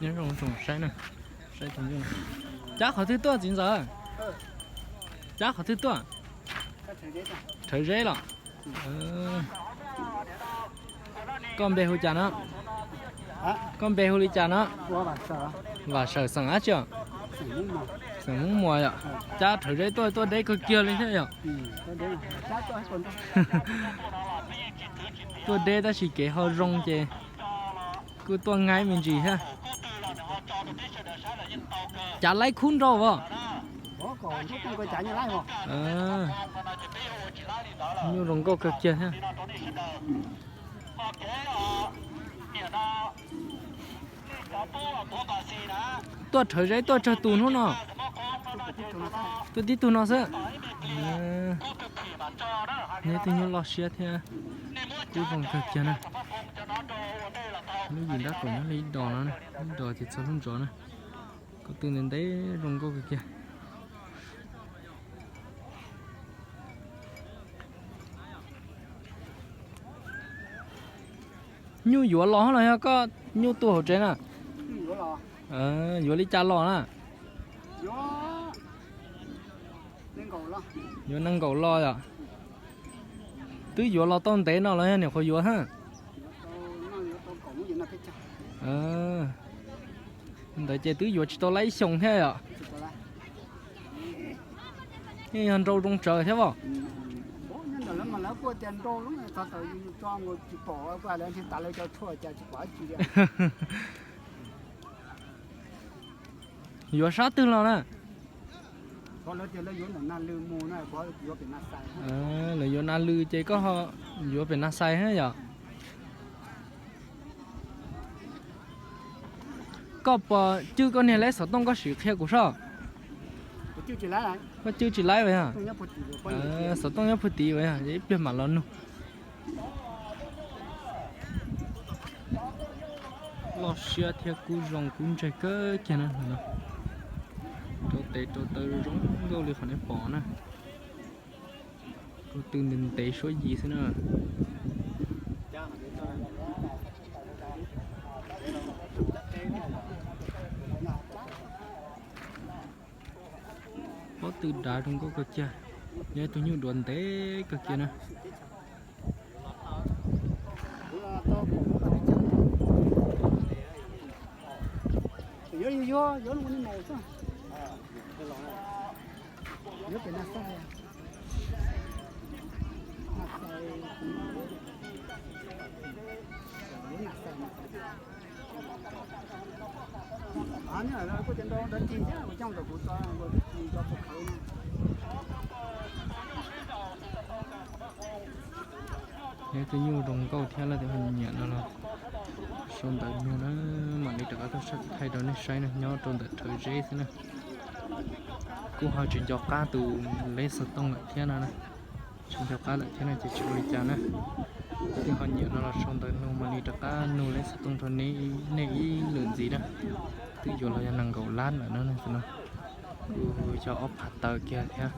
Nyob zoo, zoo saib na, saib tus nyuj. Cab qhov twg tuaj txiv ntxawm? Cab qhov twg tuaj? Rhawv zeb los? Koj npe hu cas no? Koj npe hu li cas no? Vam Sawm xeem dab tsi os? Xeem Hmoob Muas yom. Cab rhawv zeb tuaj, tuaj deb kawg kiag li thiab yom. Tuaj deb tab sis kev ho zoo ces kuj tuaj nyaib me ntsis thiab. Cav laib khub nrau as. Nyuj zoo nkauj kawg kiag thiab. Tuaj rhawv zeb tuaj tsawg tus hnub no? Tuaj tib tug no xwb. Neb tus nyuj loj siab thiab. Kuj zoo kawg kiag na. Lub yim nrab kaum nyob li ib dos no, ib dos ces txog lub ntsov na. Ko tw ntev ntev zoo nkauj kawg kiag. Nyuj yuav los los yog koj nyuj tu hauv tsev na? Yuav li cas los na? Yuav nees nkaum los yom? Twb yuav los tau ntev no los yog nyuam qhuav yuav hab? Ntawd ces twb yuav tsis tau lab ib xyoos thiab yom? Yog nrau zoo tsawv thiab os. Yuav sab twg los na? Lawv yuav nas lw ces koj ho yuav pem nas xais hab yom? Koj puas cwj koj niag leb xov tooj koj sim qhia kuv soj? Koj cwj tsis laib as yog? Xov tooj nyob puag tid as yog, ib pliag mam los nug. Loj siab thiab kub zoo kub ntseg kawg kiag na. Rau tes rau taw zoo nkauj li qhov nej pom na. Ko tw ntev ntev suab yig xwb na. Pob tw dav zoo nkauj kawg kiag, yog ib tug nyuj duav ntev kawg kiag na. Nyob tus nyuj zoo nkauj thiab lawm tes ho nyiam no los sau ntawv nug na, mam li rov qab tuaj thaij rau nej saib na, nyob rau ntawm rhawv zeb xwb na. Kuj ho tsis nco qab tus leb xov tooj lawm thiab no na. Tsis nco qab lawm thiab no ces tsis ua li cas na. Twb ho nyiam no los sau ntawv nug mam li rov qab nug leb xov tooj rau nej ib lwm ntxiv na. Twb yuav los yog nees nkaum lab lawm no, kuj yog ob phav taw kiag thiab.